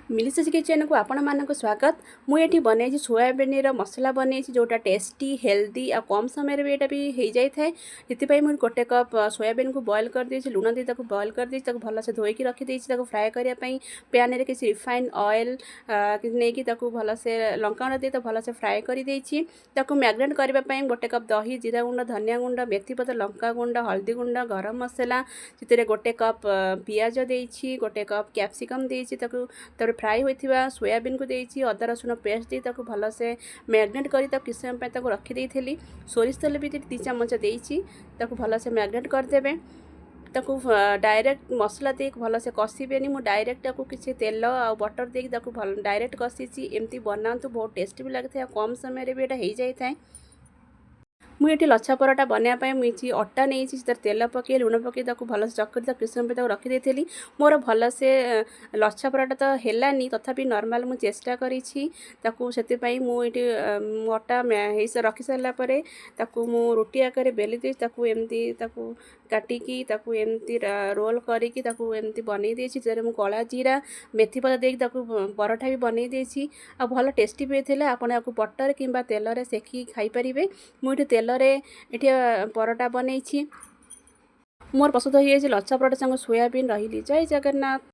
ମିଲିସସ୍ କିଚେନ୍କୁ ଆପଣମାନଙ୍କୁ ସ୍ୱାଗତ। ମୁଁ ଏଠି ବନେଇଛି ସୋୟାବିନ୍ର ମସଲା ବନେଇଛି, ଯେଉଁଟା ଟେଷ୍ଟି, ହେଲ୍ଦି ଆଉ କମ୍ ସମୟରେ ବି ଏଇଟା ବି ହେଇଯାଇଥାଏ। ସେଥିପାଇଁ ମୁଁ ଗୋଟେ କପ୍ ସୋୟାବିନ୍କୁ ବଏଲ୍ କରିଦେଇଛି, ଲୁଣ ଦେଇ ତାକୁ ବଏଲ୍ କରିଦେଇଛି, ତାକୁ ଭଲସେ ଧୋଇକି ରଖିଦେଇଛି। ତାକୁ ଫ୍ରାଏ କରିବା ପାଇଁ ପ୍ୟାନ୍ରେ କିଛି ରିଫାଇନ୍ ଅଏଲ୍ ନେଇକି ତାକୁ ଭଲସେ ଲଙ୍କା ଗୁଣ୍ଡ ଦେଇ ତାକୁ ଭଲସେ ଫ୍ରାଏ କରିଦେଇଛି। ତାକୁ ମ୍ୟାରିନେଟ୍ କରିବା ପାଇଁ ଗୋଟେ କପ୍ ଦହି, ଜିରା ଗୁଣ୍ଡ, ଧନିଆ ଗୁଣ୍ଡ, ମେଥି ପତ୍ର, ଲଙ୍କା ଗୁଣ୍ଡ, ହଳଦୀ ଗୁଣ୍ଡ, ଗରମ ମସଲା, ସେଥିରେ ଗୋଟେ କପ୍ ପିଆଜ ଦେଇଛି, ଗୋଟେ କପ୍ କ୍ୟାପ୍ସିକମ୍ ଦେଇଛି। ତାକୁ ତାପରେ ଫ୍ରାଏ ହୋଇଥିବା ସୋୟାବିନ୍କୁ ଦେଇଛି, ଅଦା ରସୁଣ ପେଷ୍ଟ ଦେଇ ତାକୁ ଭଲସେ ମ୍ୟାରିନେଟ୍ କରି ତାକୁ କିଛି ସମୟ ପାଇଁ ତାକୁ ରଖିଦେଇଥିଲି। ସୋରିଷ ତେଲ ବି 2 ଚାମଚ ଦେଇଛି। ତାକୁ ଭଲସେ ମ୍ୟାରିନେଟ୍ କରିଦେବେ। ତାକୁ ଡାଇରେକ୍ଟ ମସଲା ଦେଇକି ଭଲସେ କଷିବେନି। ମୁଁ ଡାଇରେକ୍ଟ ତାକୁ କିଛି ତେଲ ଆଉ ବଟର୍ ଦେଇକି ତାକୁ ଭଲ ଡାଇରେକ୍ଟ କଷିଛି। ଏମିତି ବନାନ୍ତୁ, ବହୁତ ଟେଷ୍ଟି ବି ଲାଗିଥାଏ ଆଉ କମ୍ ସମୟରେ ବି ଏଇଟା ହେଇଯାଇଥାଏ। ମୁଁ ଏଠି ଲଛା ପରଟା ବନେଇବା ପାଇଁ ମୁଁ କିଛି ଅଟା ନେଇଛି, ସେଥିରେ ତେଲ ପକାଇ, ଲୁଣ ପକାଇ ତାକୁ ଭଲସେ ଚକଟି ତାକୁ କିଛି ସମୟ ପାଇଁ ତାକୁ ରଖିଦେଇଥିଲି। ମୋର ଭଲସେ ଲଛା ପରଟା ତ ହେଲାନି, ତଥାପି ନର୍ମାଲ୍ ମୁଁ ଚେଷ୍ଟା କରିଛି ତାକୁ। ସେଥିପାଇଁ ମୁଁ ଏଠି ଅଟା ହେଇ ରଖି ସାରିଲା ପରେ ତାକୁ ମୁଁ ରୁଟି ଆକାରରେ ବେଲି ଦେଇ ତାକୁ ଏମିତି ତାକୁ କାଟିକି, ତାକୁ ଏମିତି ରୋଲ୍ କରିକି ତାକୁ ଏମିତି ବନେଇ ଦେଇଛି। ସେଥିରେ ମୁଁ କଳା ଜିରା, ମେଥି ପତ୍ର ଦେଇକି ତାକୁ ପରଠା ବି ବନେଇ ଦେଇଛି ଆଉ ଭଲ ଟେଷ୍ଟି ବି ହେଇଥିଲା। ଆପଣ ଏହାକୁ ବଟର୍ କିମ୍ବା ତେଲରେ ସେକିକି ଖାଇପାରିବେ। ମୁଁ ଏଠି ତେଲରେ ଏଠି ପରଟା ବନେଇଛି। ମୋର ପ୍ରସ୍ତୁତ ହୋଇଯାଇଛି ଲଛା ପରଟା ସାଙ୍ଗ ସୋୟାବିନ୍। ରହିଲି, ଜୟ ଜଗନ୍ନାଥ।